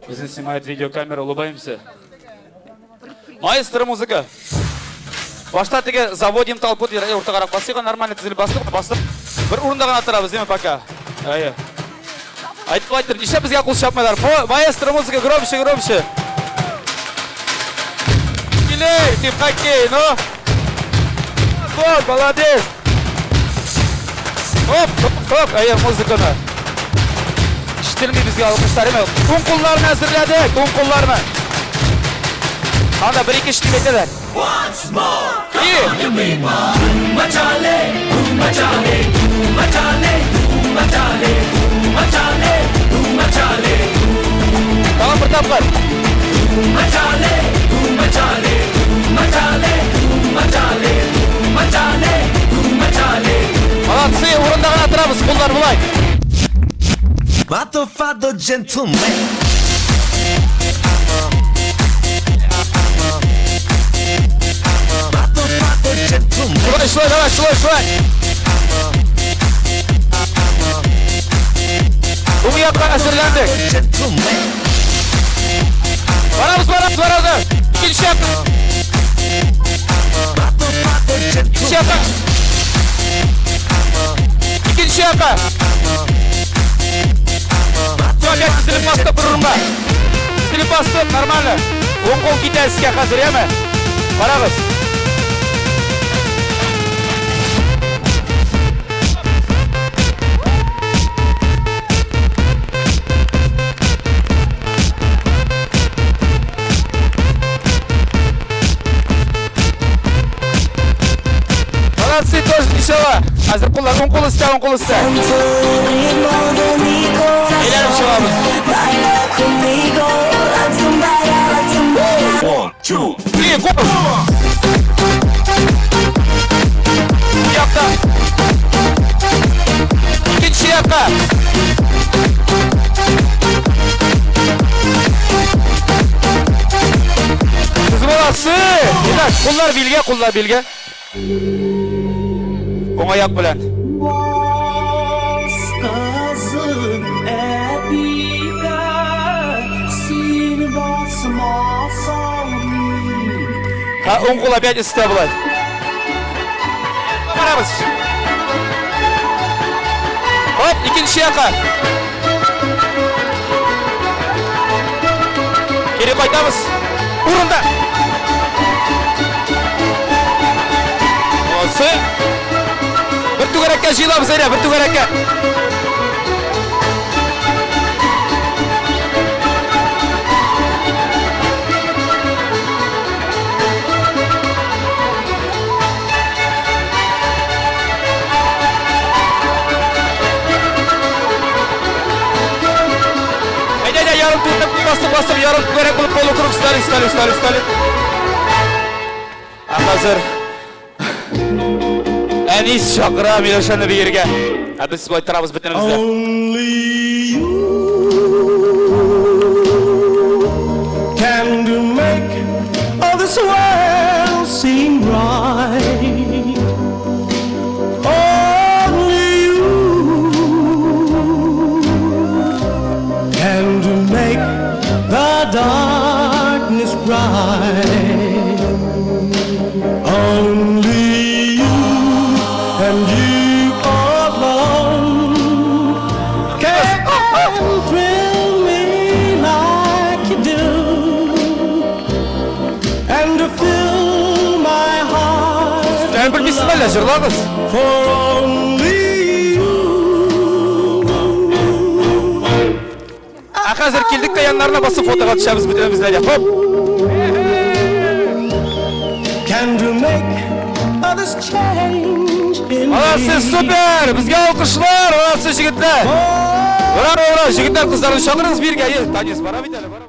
Безне снимает видеокамера, улыбаемся. Маэстро музыка. Башта теге заводим толпу дип уртагарак басыйк, нормально тезелеп бастык, бастык. Бер урында гына торабыз, димме пока. Әйе. Айтып айттым, нишләп безгә кул чапмыйлар? Маэстро музыка громче, громче. Килей, ты в хоккей, ну. Вот, молодец. Оп, оп, оп, әйе, музыканы. Ишетелми безгә алкышлар, әмма уң кулларны әзерләдек, уң кулларны. Анда бер-ике ишетеп әйтәләр. И! Тагын бер тапкыр. Молодцы, урында гына торабыз, куллар болай. Motherfucker gentleman. Motherfucker gentleman. Шулай, шулай, давай, шулай, шулай. Уң якка әзерләндек. Gentleman. Барабыз, барабыз, барабыз. Икенче якка. Motherfucker Икенче gentleman. якка. Икенче якка. Все, опять тезелеп бастык бер урынга. Тезелеп бастык, нормально. Уң кул китә өскә хәзер, яме? Карагыз. Молодцы, тоже ничего. Хәзер куллар, уң кул өстә, уң кул өстә. Әйләнеп чыгабыз. One, two. Три, кул. Якта. Икенче якка. Сез молодцы. Итак, куллар билгә, куллар билгә. Уң аяк белән. Кызым әбигә син басмасаң мин Ха, уң кул опять өстә болай. Барабыз. Хоп, икенче якка. Кире кайтабыз. Урында. Молодцы. Бер түгәрәккә җыелабыз, әйдә, бер түгәрәккә. Әйдә, әйдә, ярым түгәрәк басып, басып, ярым түгәрәк булып полукруг стали, стали, стали, стали. Ә хәзер Әнис чакыра Миләүшәне биергә. Ә без болай торабыз бөтенебез дә. Only you can do make all this world seem right. Only you can do make the darkness bright. Only you and you alone can thrill me like you do and to fill my heart Сән белмисезме әллә, җырлагыз. for only you. Ә хәзер килдек тә яннарына басып фотога төшәбез бөтенебез дә. Хоп. Can to make others change in Молодцы, me. супер! Безгә алкышлар, молодцы, егетләр. Браво, браво, егетләр, кызларны чакырыгыз биргә. Е, Танис, бара бит әле, бара.